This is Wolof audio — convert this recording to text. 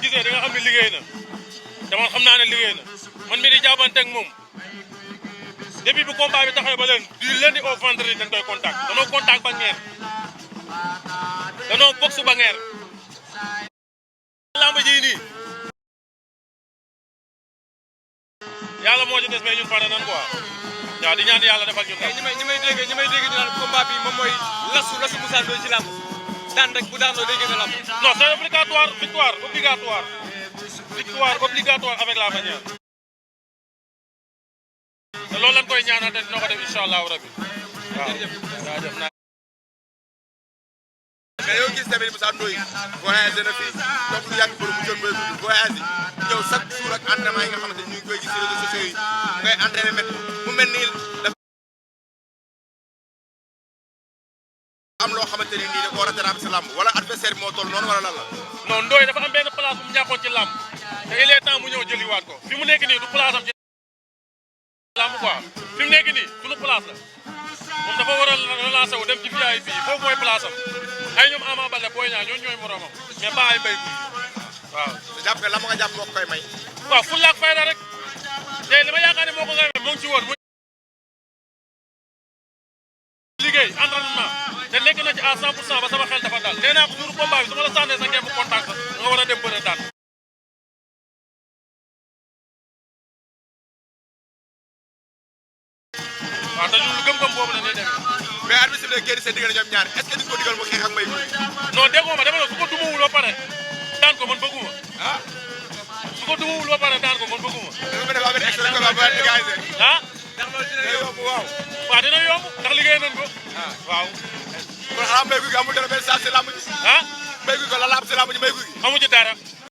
gisee da nga xam ne liggéey na te man xam naa ne liggéey na man mii di jaabanteeg moom depuis bu combat bi taxawee ba leen du lundi au vendredi dañ koy contact danoo contact ba ngeer danoo box ba ngeer lamb ji nii yàlla moo ci des mais ñun pare nan quoi waaw di ñaan yàlla defal ñun tam. ñi may dégg ñu naan combat bi moom mooy lasu Moussa Ndoye ci lamb daan rek bu daanoo day génn lamb. non c'est obligatoire victoire obligatoire avec la manière. te loolu lañ koy ñaanal te dina ko def incha allahu rabi waaw jaajëf naa. mais yow gis tamit Moussa Ndoye voyagé na fii toog lu yàgg bëri mu jël mbéy mi voyagé ñëw chaque jour ak entraînement yi nga xamante ni ñu ngi koy gis ci réseaux sociaux yi ngay entraîné métti mu mel ni dafa am loo xamante ni nii da koo rattrapé sa làmb wala adversaire bi moo toll noonu wala lan la. non Ndoye dafa am benn place bu mu ñàkkoon ci làmb te il est temps mu ñëw jëliwaat ko fi mu nekk nii du place am ci làmb quoi fi mu nekk nii sunu place la moom dafa war a relancer wu dem ci VIP foofu mooy place am ay ñoom Ama Baldé Boy Niang ñooñu ñooy moromam mais pas ay mbay waaw. te jàpp nga la ma nga jàpp moo ko koy may. waaw fulla ak fayda rek te li ma yaakaar ne moo ko ngay may moo ngi ci woon muy liggéey entraînement te nekk na ci à 100% ba sama xel dafa dal nee naa ko jour combat bi su ma la sànnee sa ngeen bu contact nga war a dem bëre daan. waaw te ñun gëm-gëm boobu la ñuy demee. mais arbitre bi génn seen diggante ñoom ñaar est-ce que di ko digal mu xeex ak mbay mi. non déggoo ma dama la su ko dumawul ba pare daan ko man bëgguma. ah. su ko dumawul ba pare daan ko man bëgguma. dama ko def affaire extra combat ba égalisé. ah. ndax loolu dina yomb waaw. waaw dina yomb ndax liggéey nañ ko. ah waaw. kon xanaa mbay guy gi amul dara benn saa si lamb ji. ah. mbay guy ko la laab si lamb ji mbay guy gi. amu ci dara.